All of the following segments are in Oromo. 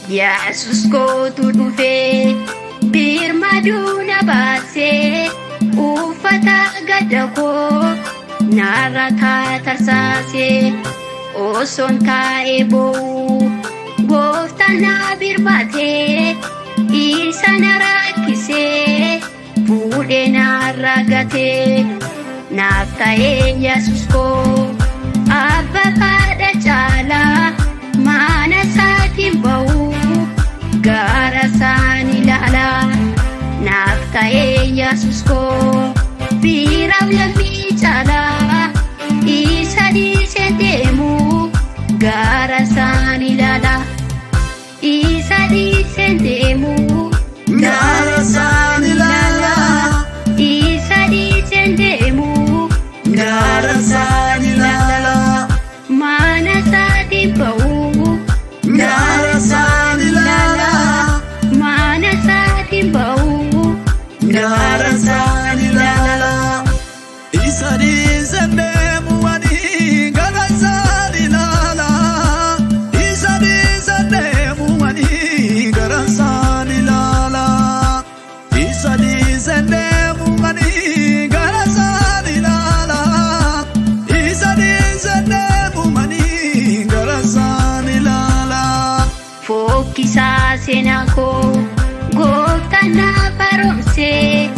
Yesus kootu dhufee birmaduu na baasee uffata gadda koo narra tarsaasee osoon taa'ee boo'u gooftaan na birmatee isa na rakkisee fuudhee narra gatee naaf ta'ee Yesus koo abba haadha caalaa mana isaatiin ba'u gara isaan ilaalaa naaf ta'ee Yesus koo firaaf lammii caalaa isa dhiisee deemu gara isaan ilaalaa isa dhiisee deemu gara isaan ilaalaa isa dhiisee deemu gara isaan ilaalaa mana isaatiin ba'u gara isaan ilaalaa mana isaatiin ba'u gara isaan ilaalaa isa dhiisee deemu ani gara isaan ilaalaa isa dhiisee deemu ani gara isaan ilaalaa isa dhiisee deemu ani gara isaan ilaalaa isa dhiisee deemu ani gara isaan ilaalaa. Fokkisaa seenaa koo gooftaan na baromsee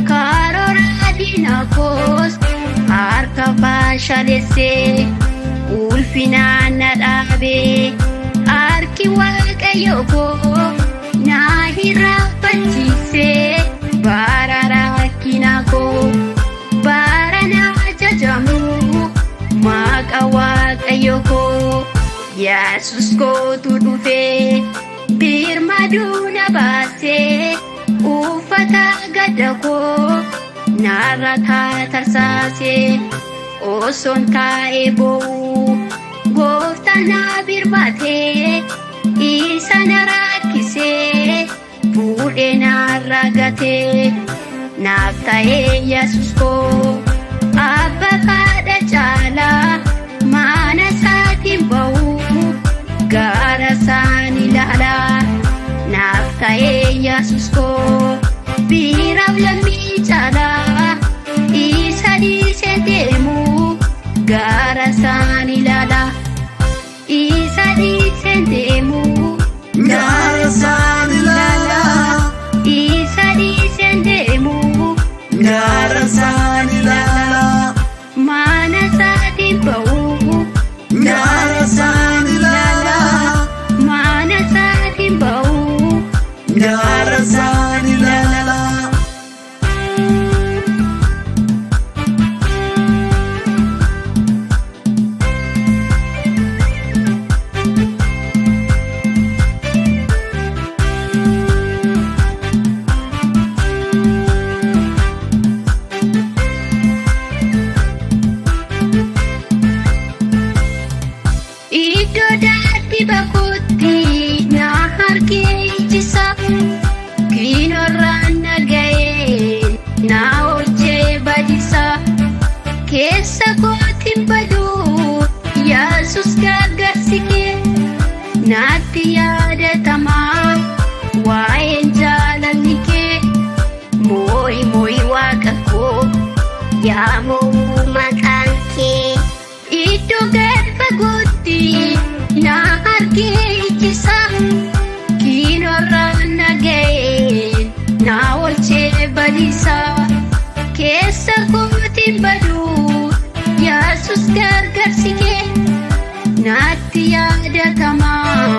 karoora diina koos harka faashalessee ulfinaan na dhaabee harki waaqayyo koo na hirraanfachiisee bara rakkina koo bara na jajamu maqa waaqayyo koo Yesus kootu dhufee birmaduu na baasee uffata gadda koo narra tarsaasee osoon taa'ee boo'u gooftaan na birmatee isa na rakkisee fuudhee narra gatee naaf ta'ee Yesus koo abba haadha caalaa mana isaatiin ba'u gara isaan ilaalaa naaf ta'ee Yesus koo firaaf lammii caalaa isa dhiisee deemu gara isaan ilaalaa isa dhiisee deemu gara isaan ilaalaa isa dhiisee deemu gara isaan ilaalaa mana isaatiin ba'u gara isaan ilaalaa mana isaatiin ba'u gara isaan ilaalaa. Iddoo daadhii bakuutti na harkee ijjisa kiinorraan na ga'ee na oolchee badisa keessa kootiin baduu Yesus gargaarsi kee natti yaadatamaa waa'een jaalalli kee moo'i moo'i waaqa koo yaa moo'u maqaan kee iddoo gad fagootti na harkee ijjisa kiinorraan na ga'ee na oolchee badisa keessa kootiin baduu Yesus gargaarsi kee natti yaadatamaa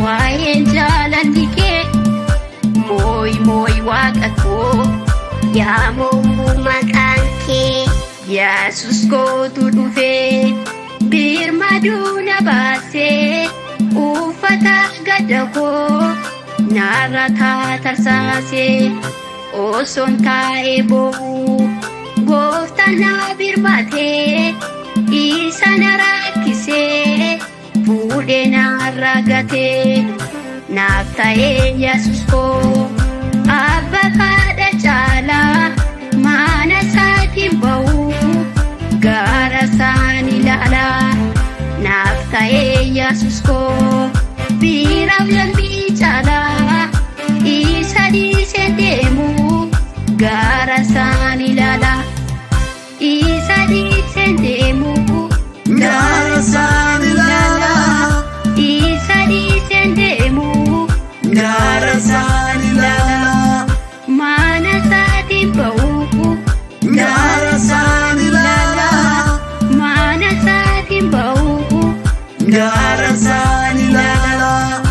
waa'een jaalalli kee. Yaamoo maqaan kee Yesus kootu dhufee birmaduu na baasee uffata gadda koo narra tarsaasee osoon taa'ee boo'u gooftaan na birmatee isa na rakkisee fuudhee narra gatee naaf ta'ee Yesus koo abbaa haadha caalaa mana isaatiin ba'u gaara isaan ilaalaa naaf ta'ee Yesus koo biraaf lambii caalaa isa dhiisee deemu gaara isaan ilaalaa isa dhiisee deemu Gaara isaan ilaalaa. Isa dhiisee deemu Gaara isaan ilaalaa. Mana isaatiin ba'u Gaara isaan ilaalaa. Mana isaatiin ba'u Gaara isaan ilaalaa.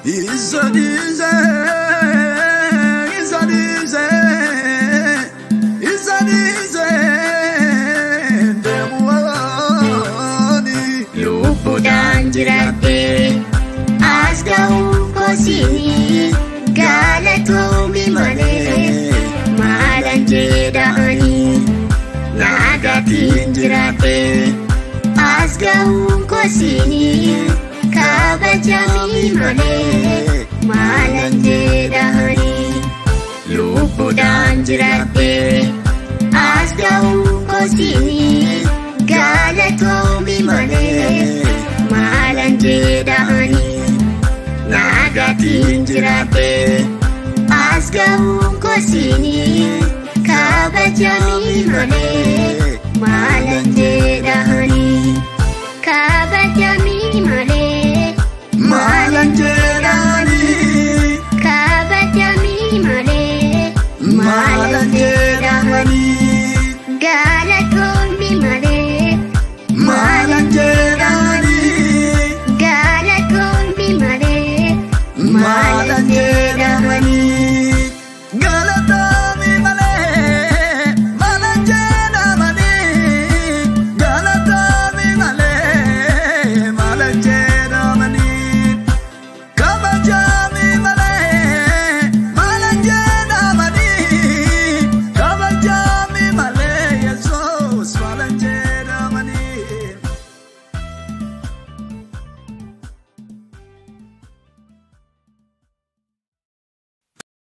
Isa dhiisee, isa dhiisee, isa dhiisee deemu waani. Lubbuudhaan jiraadhee as ga'uu koosinii galatoomii malee maalan jedhaanii naagaatiin jiraadhee as ga'uu koosinii kabajamii malee maalan jedhaanii lubbuudhaan jiraadhee as ga'uu koosinii galatoomii malee maalan jedhaanii naagaatiin jiraadhee as ga'uu koosinii kabajamii malee maalan jedhaanii kabajamii malee Maalan jedhaanii, kabajamii malee maalan jedhaanii. Gaala.